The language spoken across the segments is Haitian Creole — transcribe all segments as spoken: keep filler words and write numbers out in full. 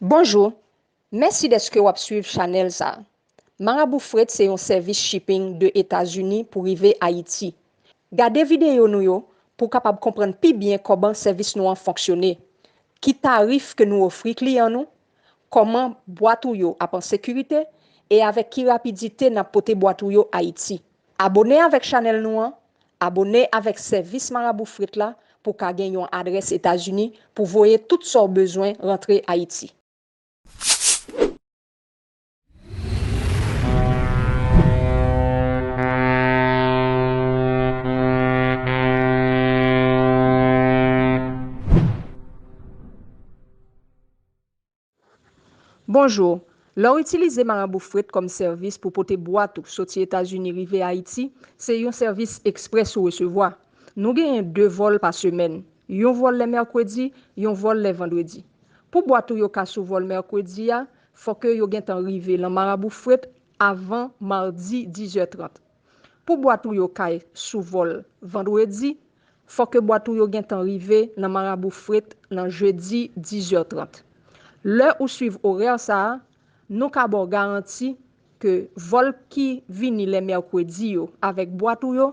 Bonjou, mèsi dèske w ap swiv chanèl sa a. Marabou Fret se yon sèvis shipping de Etazini pou rive Ayiti. Gade videyo nou yo pou w kapab konprann pi byen kòman sèvis nou an fonksyone, ki tarif ke nou ofri kliyan nou, kòman bwat ou yo ap an sekirite e avèk ki rapidite n ap pote bwat ou yo Ayiti. Abone avèk chanèl nou an, abone avèk sèvis Marabou Fret la pou w ka gen yon adrès Etazini pou voye tout sa w bezwen rantre Ayiti. Bonjou. Lè w itilize Marabou Fret kòm sèvis pou pote bwat ou soti Etazini rive Ayiti, se yon sèvis eksprès ou resevwa. Nou genyen de vòl pa semèn, yon vòl lè mèkredi, yon vòl lè vandredi. Pou bwat ou yo ka sou vòl mèkredi a, fòk yo gentan rive nan Marabou Fret avan madi diz è trant. Pou bwat ou yo kay sou vòl vandredi, fòk bwat ou yo gentan rive nan Marabou Fret nan jedi diz è trant. Lè ou swiv orè sa a, nou ka ba w garanti ke vòl ki vini lè mèkredi yo avèk bwat ou yo,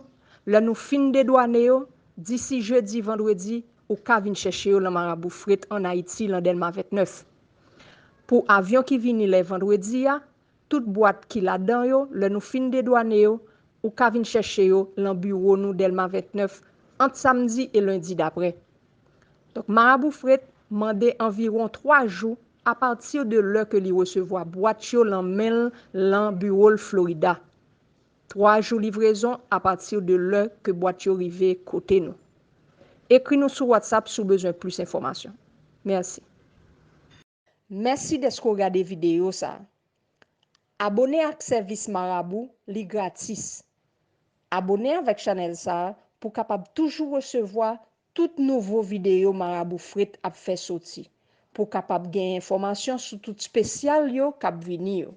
lè nou fin dedwane yo, disi jedi, vandredi, ou ka vin chèche yo nan Marabou Fret ann Ayiti, nan Dèlma vennèf. Pou avyon ki vini lè vandredi a, tout bwat ki ladan yo, lè nou fin dedwane yo, ou ka vin chèche yo nan biwo nou Dèlma vennèf ant samdi e lendi daprè. Donk, Marabou Fret mande anviwon twa jou apati de lè ke li resevwa bwat yo nan men l lan biwo l Florida. Twa jou livrezon apati de lè ke bwat yo rive kote nou. Ekri nou sou WhatsApp si w bezwen plis enfòmasyon. Mèsi. Mèsi dèske w gade videyo sa a. Abone ak sèvis Marabou, li gratis. Abone avèk chanèl sa a pou w kapab toujou resevwa tout nouvo videyo Marabou Fret ap fè soti, pou w kapab gen enfòmasyon sou tout espesyal yo k ap vini yo.